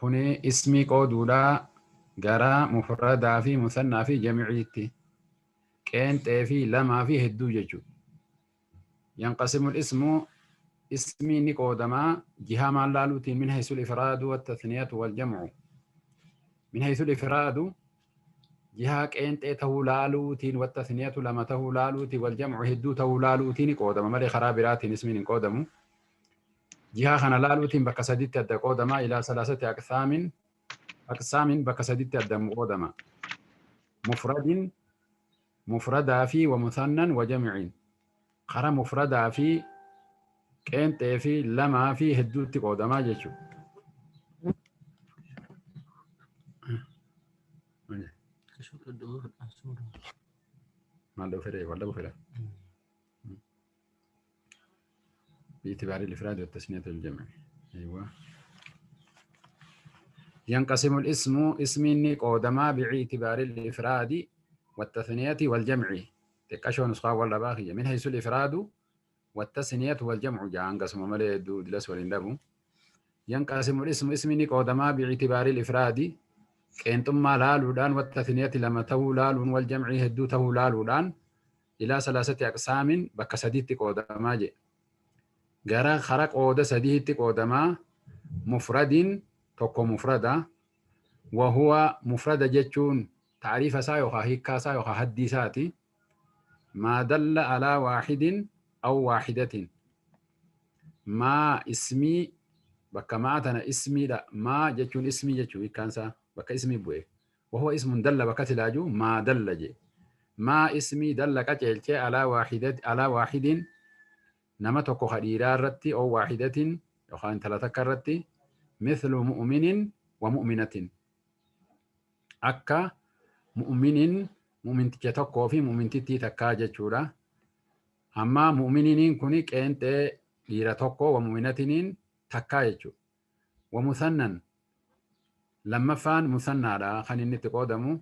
Kuni ismii qooduudha gara mufradaa fi musannaa fi jamiciitti. Qeenxee fi lamaa fi hedduu jechuudha. Yanqasimul ismu ismii ni qoodamaa jihaa maal laaluutiin min haysul ifraadu wattathniyatu wal jamcu. Min haysul ifraadu jihaa qeenxee tahuu laaluutiin wattathniyatu lama tahuu laaluutiin wal jamcu hedduu tahuu laaluutiin ni qoodama malee karaa biraatiin ismiin hin qoodamu. Jihaa kana laaluutiin bakka saditti adda qoodama ilaa salaasati aqsaamin aqsaamin bakka saditti adda qoodama. Mufradin mufradaa fi wa musannan wa jamciin. Kara mufradaa fi qeenxee fi lamaa fi hedduutti qoodamaa jechuudha. Maal dhabu fedhe wal dhabu fedha. باعتبار الإفراد والتثنية والجمع. أيوة. ينقسم الاسم اسم قودما باعتبار الإفراد والتثنية والجمع. تكشف نسخة ولا باقية من حيث الإفراد والتثنية والجمع جاء انقسم ملي دو دلس ولندبو. ينقسم الاسم اسم قودما باعتبار الإفراد كنتم لالودان والتثنية لما تو لالون والجمع هدو تو لالودان إلى ثلاثة أقسام بك سديت قودما جي. gara kara qooda sadiitti qoodamaa mufradin tokko mufrada wahuwa mufrada jechuun taariifa isaa yookaan hiikkaa isaa yookaan haddii isaati maa dalla alaa waaxidin aw waaxidatin maa ismii bakka maa tana ismiidha maa jechuun ismii jechuu hiikkaan isaa bakka ismii bu'e wahuwa ismun dalla bakka silaajuu maa dalla je maa ismii dalla qaceelchee alaa waaxidin nama tokko ka dhiiraa irratti oo waaxidatin yookaan intala takka irratti mithlu mu'minin wa mu'minatin akka mu'minin mu'minticha tokkoo fi mu'mintittii takkaa jechuudha. Amma mu'mininiin kun qeenxee dhiira tokko wa mu'minatiniin takkaa jechuudha. Wa musannan lammaffaan musannaadha kan inni itti qoodamu.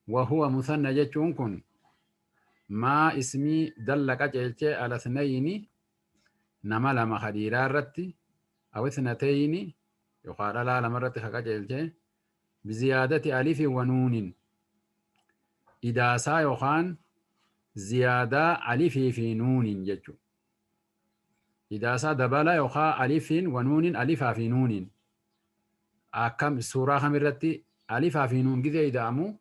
Wa huwa musanna jechuun kun maa ismii dalla qaceelchee ala ithnayni nama lama ka dhiiraa irratti aw ithnatayni yookaan dhalaa lama irratti ka qaceelchee biziyaadati alifi wa nuunin idaasaa yookaan ziyaadaa alifii fi nuunin jechuudha. Idaasaa dabala yookaan alifiin wa nuunin alifaa fi nuunin akkam suuraa kamirratti alifaa fi nuun gizee ida'amu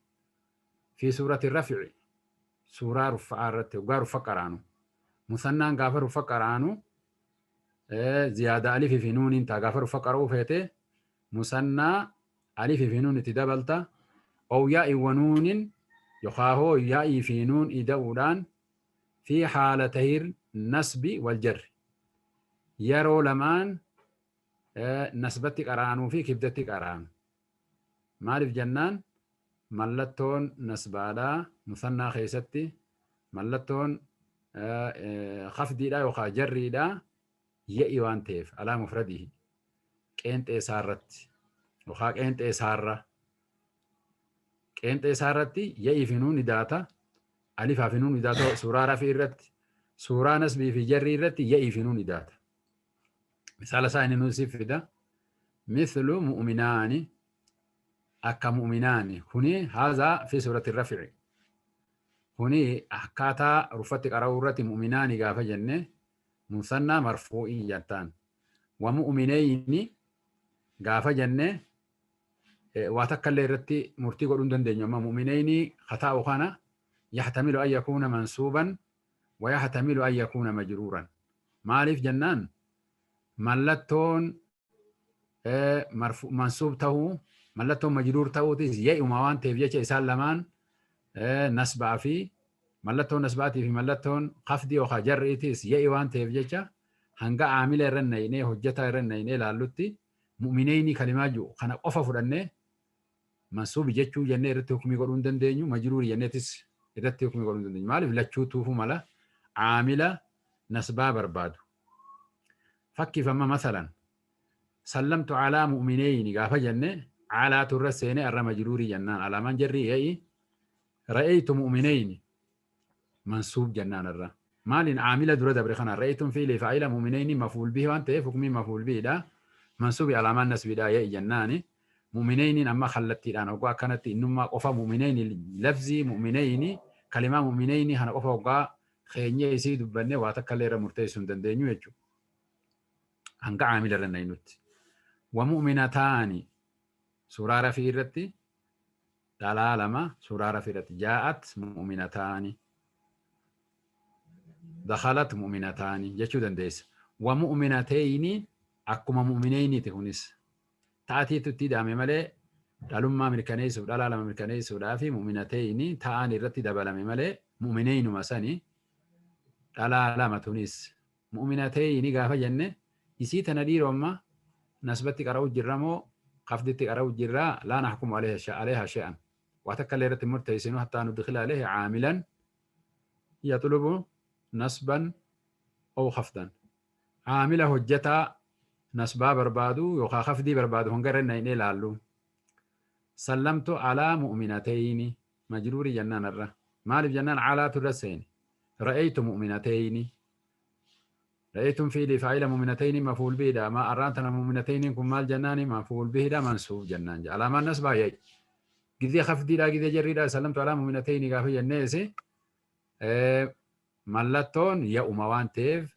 fi suurati rafici suuraa ruffa'aa irratti hoggaa ruffa qaraanu musannaan gaafa ruffa qaraanu ziyaada alifii fi nuuniin ta'a gaafa ruffa qara'uu feete musannaa alifii fi nuun itti dabalta ow yaa'i wa nuunin yookaan hoo yaa'ii fi nuun ida'uudhaan fi haalatayir nasbi wal jarri yeroo lamaan nasbatti qaraanuu fi kibdatti qaraanu maaliif jennaan mallattoon nasbaadhaa musannaa keessatti mallattoon khafdiidhaa yookaan jarriidhaa ya'i waan ta'eef alaa mufradihi qeenxee isaarratti yookaan qeenxee isaarra qeenxee isaarratti ya'ii fi nuun idaata alifaa fi nuun idaata suuraa rafii irratti suuraa nasbii fi jarrii irratti ya'ii fi nuun idaata. Misaala isaa inni nuun siif fida mithlu mu'minaani akka mu'minaani kuni haazaa fi suurati rafi'i kuni akkaataa ruffatti qara'uu irratti mu'minaani gaafa jenne musannaa marfuu'ii jettaan wa mu'minayni gaafa jenne waa takka illee irratti murtii godhuu hin dandeenyu amma mu'minayni kataa'u kana yahtamilu an yakuuna mansuuban wa yahtamilu an yakuuna majruuran maaliif jennaan mallattoon mansuub ta'uu mallattoon majruur ta'uutis ye'uma waan ta'eef jecha isaan lamaan nasbaa fi mallattoon nasbaatii fi mallattoon khafdii yookaan jarriitis ye'i waan ta'eef jecha hanga aamila irra naqnee hojjetaa irra naqnee ilaallutti mu'mineyni kalimaa jiru kana qofa fudhannee mansuubi jechuu jennee irratti hukumii godhuu hin dandeenyu majruuri jenneetis irratti hukumii godhuu hin dandeenyu maaliif lachuu tuufuu mala aamila nasbaa barbaadu. Fakkiif amma masalan sallamtu alaa mu'mineyni gaafa jenne alaatu irra seenee arra majruurii jennaan alaamaan jarrii ya'i ra'aytu mu'mineyni mansuub jennaan irra maaliin aamila dura dabre kana ra'aytuun fiilee faa'ila mu'mineyni mafuul bihi waan ta'eef hukumiin mafuul bihiidha Mansuubi alaamaan nasbiidhaa ya'i jennaani. Mu'minayniin amma kallattiidhaan hoggaa akkanatti innummaa qofa mu'minayni lafzii mu'minayni kalimaa mu'minayni kana qofa hoggaa keenyee isii dubbannee waa takka illee irra murteessuu hin dandeenyu jechuudha. Hanga caamila irra nutti. Wa mu'minataani suuraa rafii irratti dhalaa lama suuraa rafii irratti jaa'at mu'minataani dakhalat mu'minataani jechuu dandeessa. Wa mu'minatayni akkuma mu'minayniiti kunis. Ta'atiitu itti hidhame malee dhalummaa mirkaneessuuf dhalaa lama mirkaneessuudhaaf mu'minatayni ta'an irratti dabalame malee mu'minaynuma sani dhalaa lama tunis. Mu'minatayni gaafa jenne isii tana dhiiroo amma nasbatti qara'u jirra moo khafditti qara'u jirraa laa nahkumu alayha shay'an. Waa takka illee irratti murteessinu hattaa nudkhila alayhi caamilan yatlubu nasban aw khafdan. Caamila hojjetaa nasbaa barbaadu yookaan khafdii barbaadu hanga irra hin ilaallu. Sallamtu alaa mu'minatayni majruurii jennaan irra. Maaliif jennaan alaatu irra seeni. Ra'aytu mu'minatayni. Ra'aytum fiili faa'ila mu'minatayni mafuul bihiidha. Ma arraan tana mu'minatayni kun maal jennaani mafuul bihiidha mansuub jennaan. Alaamaan nasbaa ya'i. Gizee khafdiidha gizee jarriidha sallamtu alaa mu'minatayni gaafa jenneesi mallattoon ya'uma waan ta'eef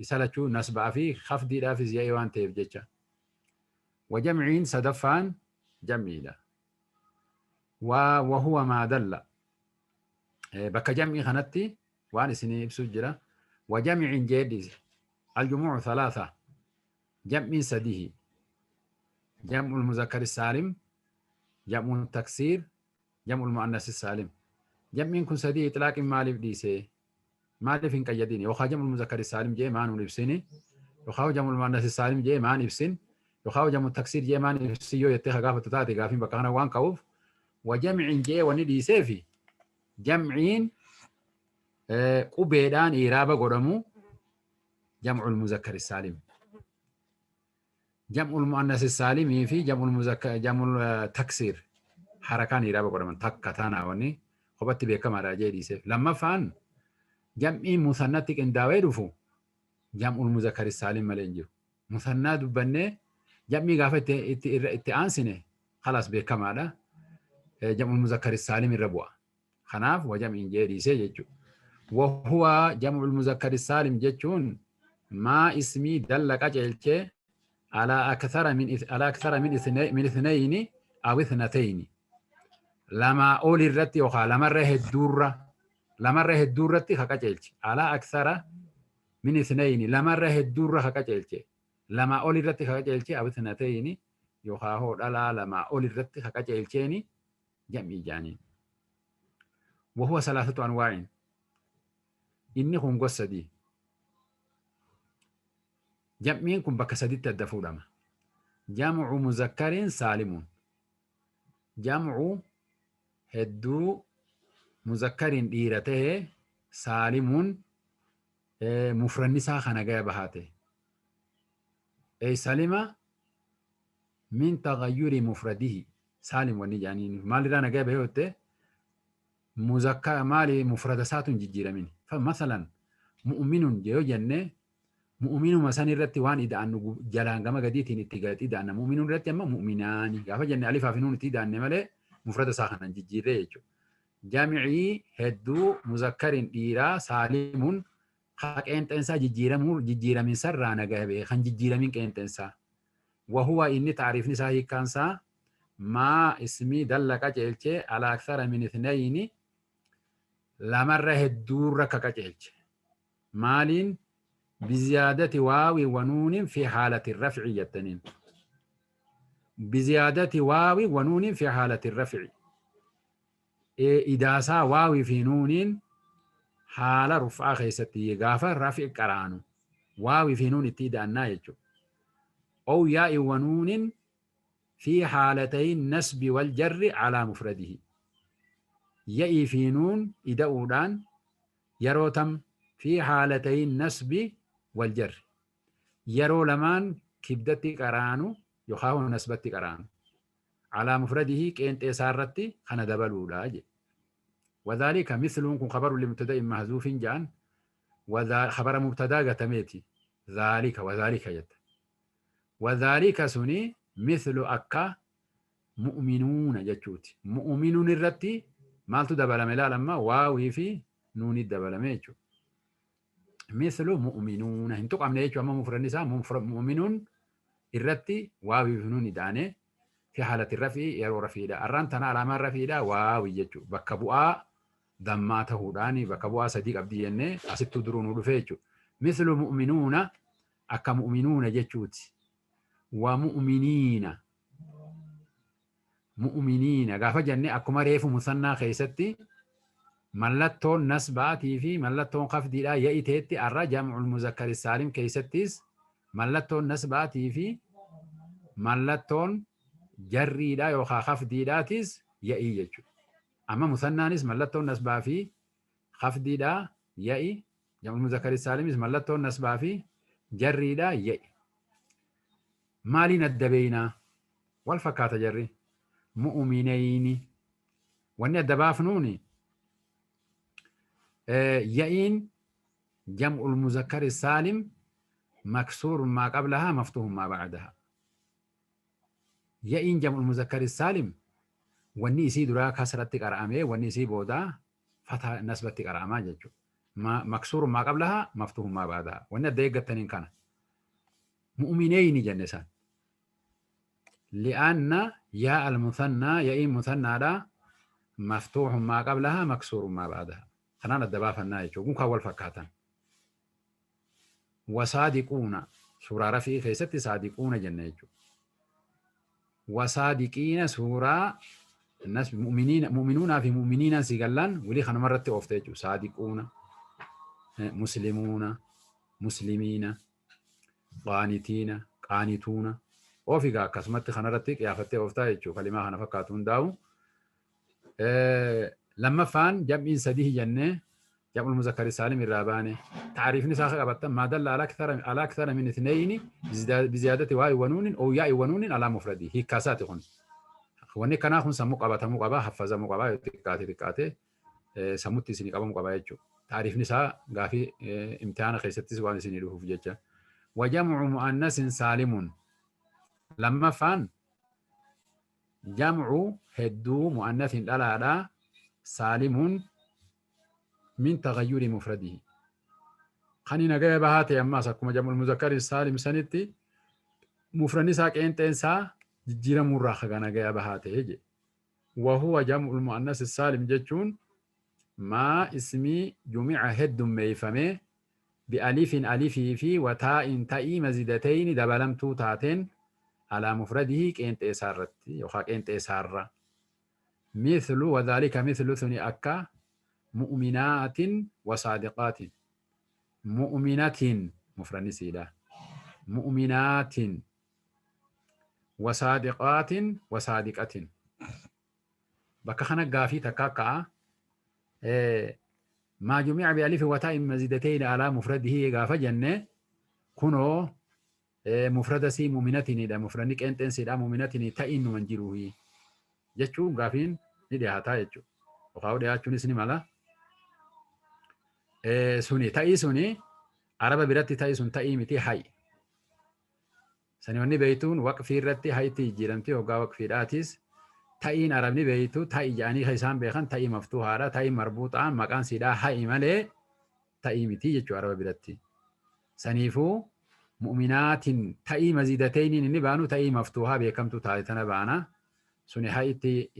isa lachuu nasbaa fi khafdiidhaafis ya'e waan ta'eef jecha. Wajamciin sadaffaan jam'iidha. Wahuwa maa dalla. Bakka jam'ii kanatti waan isinii ibsuu jira. Wajamciin jeedis aljumuucu thalaatha jam'iin sadihi. Jam'ul muzakkari saalim, jam'ul taksiir, jam'ul mu'annasi saalim. Jam'iin kun sadii itlaaqiin maaliif dhiisee? Maaliif hin qayyadin? Yookaan jam'ul muzakkari saalim jee maan hin ibsini? Yookaan jam'ul mu'annasi saalim jee maan ibsin? Yookaan jam'ul taksiir jee maan ibsin yoo jettee gaafatu taate gaafiin bakka kana waan ka'uuf wajamciin jee wanni dhiisee fi jamciin qubeedhaan iraaba godhamu jam'ul muzakkari saalim. Jam'ul mu'annasi saalimii fi jam'ul muzakkar jam'ul taksiir harakaan iraaba godhaman takka taanaa wanni kophatti beekamaadha jee dhiiseef. Lammaffaan jam'iin musannatti qindaa'ee dhufu jam'ul muzakkari saalim malee hin jiru. Musannaa dubbannee jam'ii gaafa itti aansine khalaas beekamaadha. Jam'ul muzakkari saalim irra bu'a. Kanaaf wajam'iin jee dhiisee jechuudha. Wahuwa jam'ul muzakkari saalim jechuun maa ismii dalla qajeelchee alaa akthara min ithnayni aw ithnatayni. Lamaa ol irratti yookaan lamarra hedduurratti ka qajeelche. Alaa akthara min ithnayni lamarra hedduurra ka qajeelche. Lamaa ol irratti ka qajeelche aw ithnatayni yookaan hoo dhalaa lamaa ol irratti ka qajeelcheeni jam'ii jaaniin. Wahuwa salaasatu anwaa'in. Inni kun gosa sadii. Jam'iin kun bakka saditti adda fuudhama. Jam'u muzakkariin saalimuun. Jam'u hedduu muzakkariin dhiira ta'e saalimuun mufranni isaa kana gaya bahaa ta'e. Ey salima min taghayyuri mufradihi. Saalim wanni jedhaniin maalirraa nagaya bahee jette muzakkar maali mufrada isaatu hin jijjiiramin. Masalan mu'minun yoo jenne mu'minuma san irratti waan ida'annu jalaan gama gadiitiin itti ida'anna. Mu'minuun irratti amma mu'minaani gaafa jenne alifaa fi nuun itti ida'anne malee mufrada isaa kana hin jijjiirre jechuudha. Jam'ii hedduu muzakkariin dhiiraa saalimuun haa qeenxeensaa jijjiiraminsarraa nagaya bahee kan jijjiiramin qeenxeensaa. Wahuwa inni taariifni isaa hiikkaansaa maa ismii dalla qajeelchee alaa akthara min ithnayni lamarra hedduurra ka qajeelche. Maaliin biziyaadati waawi wanuunin fi haalati rafci jettaniin. Biziyaadati waawi wanuunin fi haalati rafci. Idaasaa waawii fi nuuniin haala ruf'aa keessatti gaafa rafi qaraanu waawii fi nuun itti ida'annaa jechuudha. Ow yaa'i wanuunin في حالتي النسب والجر على مفرده. يأي في نون إدأودان يروتم في حالتي النسب والجر. يرو لمان كبدتي قرانو يخاو نسبتي قرانو على مفرده كأنت إسارتي خنا دبلولا. وذلك مثل خبر لمبتدأ محذوف جان وذا خبر مبتدا قتميتي ذلك وذلك يت. Wadhaalika suni mithlu akka mu'minuuna jechuuti. Mu'minuun irratti maaltu dabalame laalamma waawii fi nuuni dabalame jechuudha. Mithlu mu'minuuna hin tuqamne jechuudha amma mufradni isaa mu'minuun irratti waawii fi nuuni daane fi haalati rafii yeroo rafiidha. Arraan tana alaamaan rafiidha waawii jechuudha. Bakka bu'aa dammaa ta'uudhaan bakka bu'aa sadii qabdi jennee asittuu duruu nu dhufe jechuudha. Mithlu mu'minuuna akka mu'minuuna jechuuti. Wa mu'miniina mu'miniina gaafa jenne akkuma reefu musannaa keessatti mallattoon nasbaatii fi mallattoon khafdiidhaa ya'iteetti arra jam'ul muzakkari saalim keessattis mallattoon nasbaatii fi mallattoon jarriidhaa yookaan khafdiidhaatis ya'ii jechuudha. Amma musannaanis mallattoon nasbaa fi khafdiidhaa ya'i jam'ul muzakkari saalimis mallattoon nasbaa fi jarriidhaa ya'i. Maaliin adda beeynaa? Wal fakkaata jarri. Mu'uminayni. Wanni adda baafnuuni ya'iin jam'ul muzakkari saalim maksuur maa qablahaa maftuuhun maa ba'dahaa. Ya'iin jam'ul muzakkari saalim wanni isii duraa kasratti qara'amee wanni isii boodaa fata nasbatti qara'amaa jechuudha. Maksuur maa qablahaa maftuuhun maa ba'dahaa. Wanni adda eeggattaniin kana. Mu'uminayni jenne isaan. لأن ياء المثنى ياء مثنى لا مفتوح ما قبلها مكسور ما بعدها. خلنا الدبافة النايج وقوم كاول فكاتا. وصادقون سورة رفي خيست صادقون جنة وصادقين سورة الناس مؤمنين مؤمنون في مؤمنين سيقلان ولي خنا مرة أوفتيجو صادقون مسلمون مسلمين قانتين قانتون ofigaa akkasumatti kanarratti qiyaafattee ooftaa jechuudha. Kalimaa kana fakkaatu hundaa'u. Lammaffaan jam'iin sadii jennee jam'ul muzakkari saalim irraa baane. Taariifni isaa qabattan maa dalla alaa akthara min ithnayni biziyaadati waa'i wanuunin oo yaa'i wanuunin alaa mufradii hiikkaasaati kun. Wanni kanaa kun sammuu qabatamuu qaba, haffazamuu qaba, yoo xiqqaate xiqqaate sammutti isinii qabamuu qaba jechuudha. Taariifni isaa gaafii imtihaana keessattis waan isinii dhufuuf jecha. Wajam'u mu'annasin saalimun. Lammaffaan jam'u hedduu mu'annathin dhalaadha saalimuun min taghayyuri mufradihi. Kan nagaya bahaa ta'e ammaas akkuma jam'ul muzakkari saalim sanitti mufradni isaa qeenxeen isaa jijjiiramuurraa haga nagaya bahaa ta'e jedhe. Wahuwa jam'ul mu'annas saalim jechuun maa ismii jumica heddummeeyfamee bi'alifin alifii fi wataa'in ta'ii mazidatayni dabalamtuu taateen على مفرده قينت إسارت يوخا قينت إسارة مثل وذلك مثل ثني أكا مؤمنات وصادقات مؤمنة مفرد سيدا مؤمنات وصادقات وصادقة بكا خنا قافي تكاكا ما جمع بألف وتاء مزيدتين على مفرده قافة جنة كنو مفرد سي مؤمنتني دا مفردني قنطن سي دا مؤمنتني تa'in numan jiruhi jechuun gaafiin ni dhiyaataa jechuudha. Yookaan dhiyaachuunis ni mala. Suni ta'ii suni araba biratti ta'ii sun ta'ii miti hayi. Sani wanni beeytuun waqfii irratti hayitti jijjiiramti hoggaa waqfiidhaatis ta'iin arabni beeytu ta'ii jedhanii kan isaan beekan ta'ii maftuuhaadha ta'ii marbuuxaan maqaan siidhaa hayi malee ta'ii miti jechuudha araba biratti. Saniifuu mu'minaatiin ta'ii maziidatayniin inni baanu ta'ii maftuuhaa beekamtu taate tana baana suni hayitti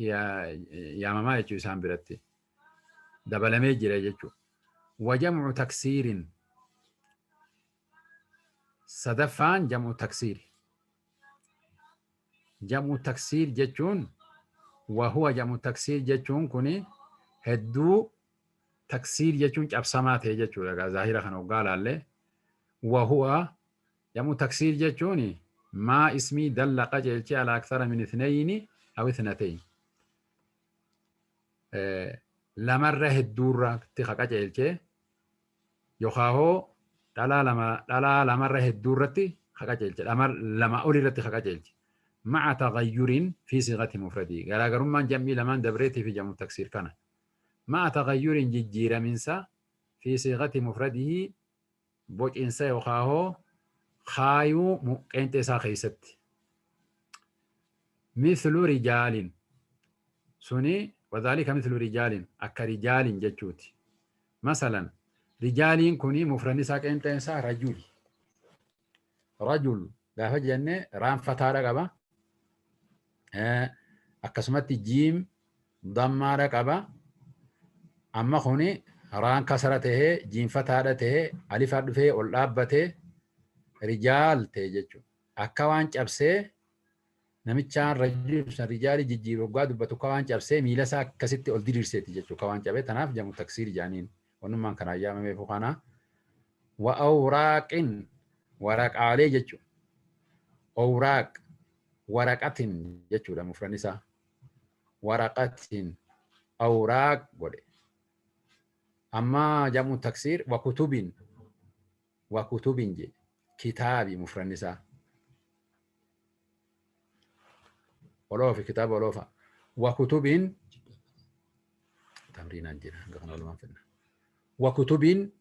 yaamamaa jechuu isaan biratti dabalamee jira jechuudha. Wajamcu taksiirin sadaffaan jam'u taksiiri. Jam'u taksiir jechuun wahuwa jam'u taksiir jechuun kuni hedduu taksiir jechuun cabsamaa ta'e jechuudha. Zaahira kana hoggaa laallee wahuwa jam'u taksiir jechuun maa ismii dalla qajeelchee alaa akthara min ithnayni aw ithnatayn. Lamarra hedduurratti ka qajeelchee yookaan hoo dhalaa lamarra hedduurratti ka qajeelche lama olirratti ka qajeelche. مع تغير في صيغة مفرده. غراغرمان جمعي لمن دبريتي في جمع التكسير كان مع تغير ججير منسا في صيغة مفرده بوج إنسا يخاهو Kaayuu qeenxee isaa keessatti. Mithlu rijaalin suni wadhaalika mithlu rijaalin akka rijaalin jechuuti. Masalan rijaaliin kuni mufranni isaa qeenxeen isaa rajul. Rajul gaafa jenne raan fataadha qaba. Akkasumatti jiim dammaadha qaba. Amma kuni raan kasara tahee jiim fataadha tahee alifaa dhufee ol dhaabbatee rijaal ta'e jechuudha. Akka waan cabsee namichaan rajul san rijaali jijjiiru waggaa dubbatu akka waan cabsee miila isaa akkasitti ol diriirseeti jechuudha. Akka waan cabee tanaaf jamu taksiir jaaniin. Wannummaan kanaan yaamameefu kana. Wa awraaqin waraqaalee jechuudha. Awraaq waraqatin jechuudha mufranni isaa. Waraqatin awraaq godhe. Amma jamu taksiir wa kutubin wa kutubin jedhe kitaabi mufranni isaa. Oloofi kitaaba oloofa. Wa kutubin tamriinaan jira hanga kana walumaan fedha. Wa kutubin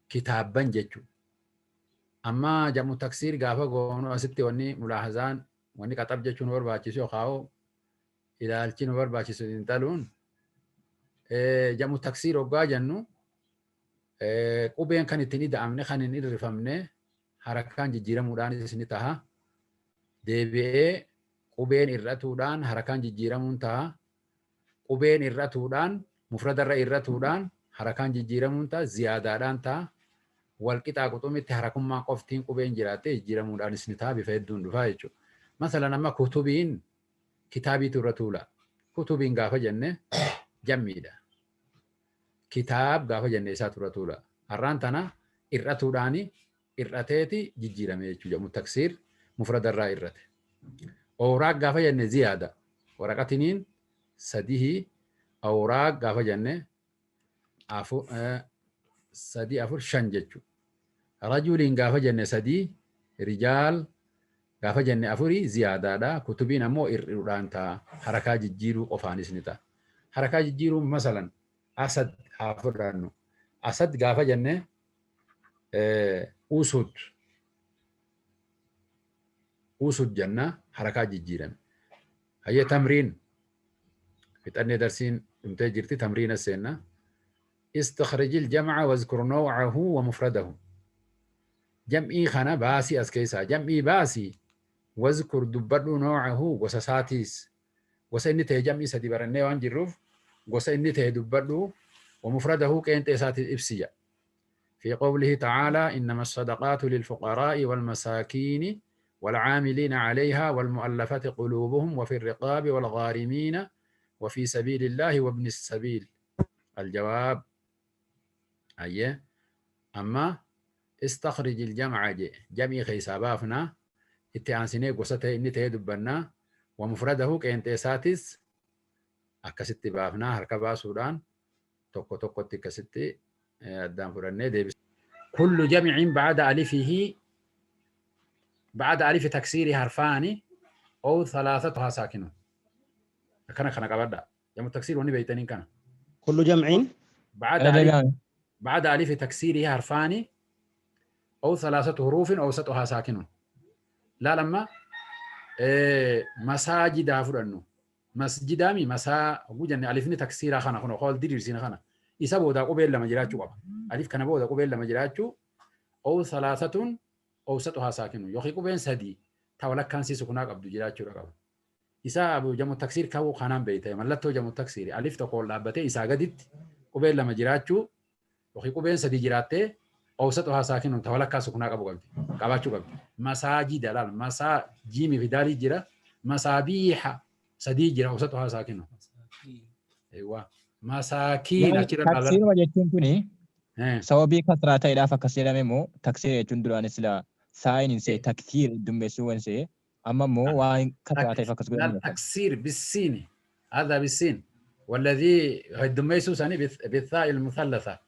kitaabban jechuudha. Amma jamu taksiir gaafa goonu asitti wanni mulaahazaan wanni qaxab jechuun nu barbaachisu yookaan ilaalchi nu barbaachisu xiinxaluun jamu taksiir hoggaa jennu qubeen kan ittiin ida'amne kan hin irrifamne harakaan jijjiiramuudhaanis ni taha. Deebi'ee qubeen irratuudhaan harakaan jijjiiramuun taha. Qubeen irratuudhaan mufradarra irratuudhaan harakaan jijjiiramuun taha. Ziyaadaadhaan taha. Walqixaa quxumitti harakummaa qoftiin qubeen jiraattee jijjiiramuudhaanis ni taha. Bifa hedduun dhufaa jechuudha. Masalan amma kutubiin kitaabiitu irra tuula. Kutubiin gaafa jenne jammiidha. Kitaab gaafa jenne isaatu irra tuula. Har'aan tana irratuudhaani irrateeti jijjiirame jechuudha. Jamu taksiir mufradarraa irrate. Awraaq gaafa jenne ziyaada. Waraqatiniin sadihi awraaq gaafa jenne afur sadii afur shan jechuudha. Rajuliin gaafa jenne sadii rijaal gaafa jenne afurii ziyaadaadha. Kutubiin ammoo ir'uudhaan ta'a. Harakaa jijjiiruu qofaanis ni ta'a. Harakaa jijjiiruun masalan asad haa fudhannu. Asad gaafa jenne usud usud jenna harakaa jijjiirame. Hayyee tamriin fixannee darsiin dhumtee jirti tamriina seenna. استخرج الجمع واذكر نوعه ومفرده. جمعي خنا باسي أسكيسا جمعي باسي واذكر دبرو نوعه وسساتيس وسإني تهي جمعي سدي برني وان جروف وسإني تهي دبرو ومفرده كأنت إساتي إبسية. في قوله تعالى إنما الصدقات للفقراء والمساكين والعاملين عليها والمؤلفة قلوبهم وفي الرقاب والغارمين وفي سبيل الله وابن السبيل. الجواب أيه أما استخرج الجمع جميع خيسابافنا اتعانسيني قصته إني تهدبنا ومفرده كأنت ساتس أكست بافنا هركبا سودان توكو توكو تكستي أدام فرني دي. كل جمع بعد ألفه بعد ألف تكسير حرفان أو ثلاثتها ساكنة. كان كان قبل جمع التكسير وني بيتنين كان كل جمع بعد ألف بعد ألف تكسيره حرفان أو ثلاثة حروف أوسطها ساكن. لا لما مساجد فرنو مسجدامي مسا وجن ألفني تكسيرها خنا خنا قال ديرسين خنا إسابو دا قبل لما جراتشو قبل ألف كان بودا قبل لما جراتشو أو ثلاثة أوسطها ساكن يخي قبل سدي تولك كان سي سكونا قبل جراتشو رقب إسا أبو جمع تكسير كاو خنان بيته ملتو جمع تكسير ألف تقول لابته إسا قدت قبل لما جراتشو يخي قبل سدي جراته أوسطها ساكن تولك سكونا قبل قبل قبل مساجد لا مسا جيمي في داري جرا مسابيح سدي جرا أوسطها ساكن. أيوة مساكين أكيد تكسير ما جتون كني سوابي كثرة إلى فكسيرة مو تكسير جتون دوران سلا ساين سي تكثير دم بسوين سي أما مو وين كثرة فكسيرة. لا تكسير بالسين هذا بالسين والذي دم ثاني بالثاء المثلثة.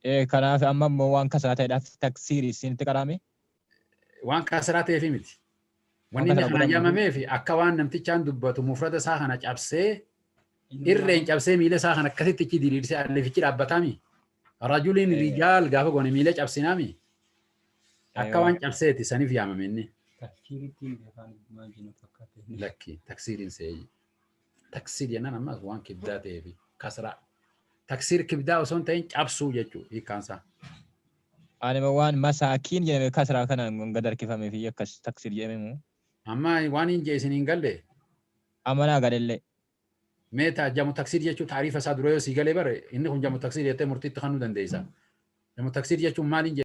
إيه كنا في أما مو وين كثرة إلى تكسير السين تكرامي. وان كثرة في متي. وإن إحنا يا ما في أكوان نمتي كان دبته مفردة ساخنة أبسي إرين أبسي ميله ساخنة كثير تكيد يرسي اللي في كده أبتامي رجلين رجال قافوا قوني ميله أبسينامي. Akka waan cabseeti saniif yaamame inni. Tafsiirittiin afaan maal jennu fakkaate. Lakki taksiiriin seeyi. Taksiir jennaan ammas waan kibdaa ta'eefi kasraa. Taksiir kibdaa osoo hin ta'in cabsuu jechuudha hiikkaansaa. Ani waan masaakiin jedhame kasraa kanaan gad harkifamee fi akkas taksiir jedhame moo? Amma waan hin jee isin hin galle. Amanaa gadellee. Meeta jamu taksiir jechuun taarifa isaa dura yoo sii galee bare inni kun jamu taksiir jettee murtiitti kennuu dandeessa. Jamu taksiir jechuun maal hin